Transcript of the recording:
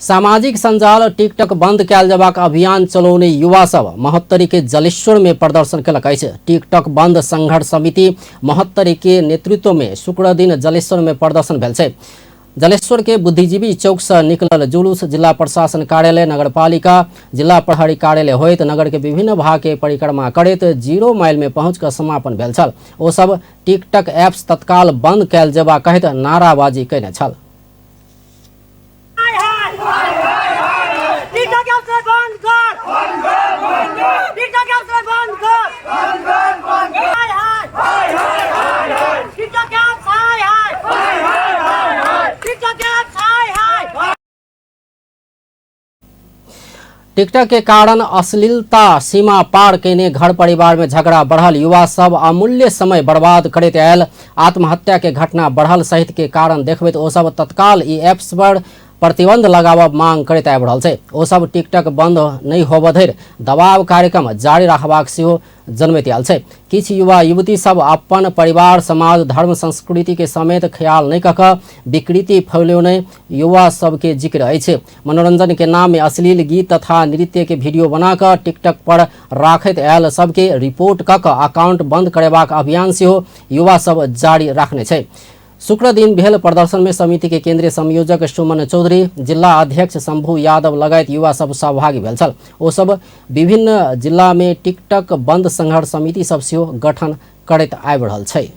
सामाजिक संजाल टिकटक बंद कयल जयबाक अभियान चलौने युवा सब महोत्तरी के जलेश्वर में प्रदर्शन केलक अछि। टिकटक बंद संघर्ष समिति महोत्तरी के नेतृत्व में शुक्र दिन जलेश्वर में प्रदर्शन भेल छै। जलेश्वर के बुद्धिजीवी चौक से निकलल जुलूस जिला प्रशासन कार्यालय, नगरपालिका, जिला प्रहरी कार्यालय होइत नगर के विभिन्न भाग के परिक्रमा करैत 0 माइल में पहुंच कऽ समापन भेल छल। ओ सब टिकटक एप्स तत्काल बंद कयल जेबा कहैत नाराबाजी कयने छल। टिकटक के कारण अश्लीलता सीमा पार कयने घर परिवार में झगड़ा बढ़ल, युवा सब अमूल्य समय बर्बाद करैत आयल, आत्महत्या के घटना बढ़ल सहित के कारण देखबैत ओ सब तत्काल ई एप्स पर प्रतिबंध लगाबऽ मांग करैत आबि रहल छै। ओ सब टिकटक बंद नहि होबऽ धरि दबाव कार्यक्रम जारी राखबाक सेहो जनबैत आयल छै। किछु युवा युवती सब अपन परिवार, समाज, धर्म, संस्कृति के समेत ख्याल नहि कऽ कऽ विकृति फैलौने युवा सबके जिक्र अछि। मनोरंजन के नाम में अश्लील गीत तथा नृत्य के वीडियो बना कऽ टिकटक पर राखैत आयल सबके रिपोर्ट कऽ कऽ अकाउंट बंद करेबाक अभियान सेहो युवा सब जारी राखने छै। शुक्र दिन भेल प्रदर्शन में समिति के केंद्रीय संयोजक सुमन चौधरी, जिला अध्यक्ष शंभू यादव लगायत युवा सब सहभागी भेल छल। ओ सब विभिन्न जिला में टिकटक बंद संघर्ष समिति सब सेहो गठन करैत आबि रहल छै।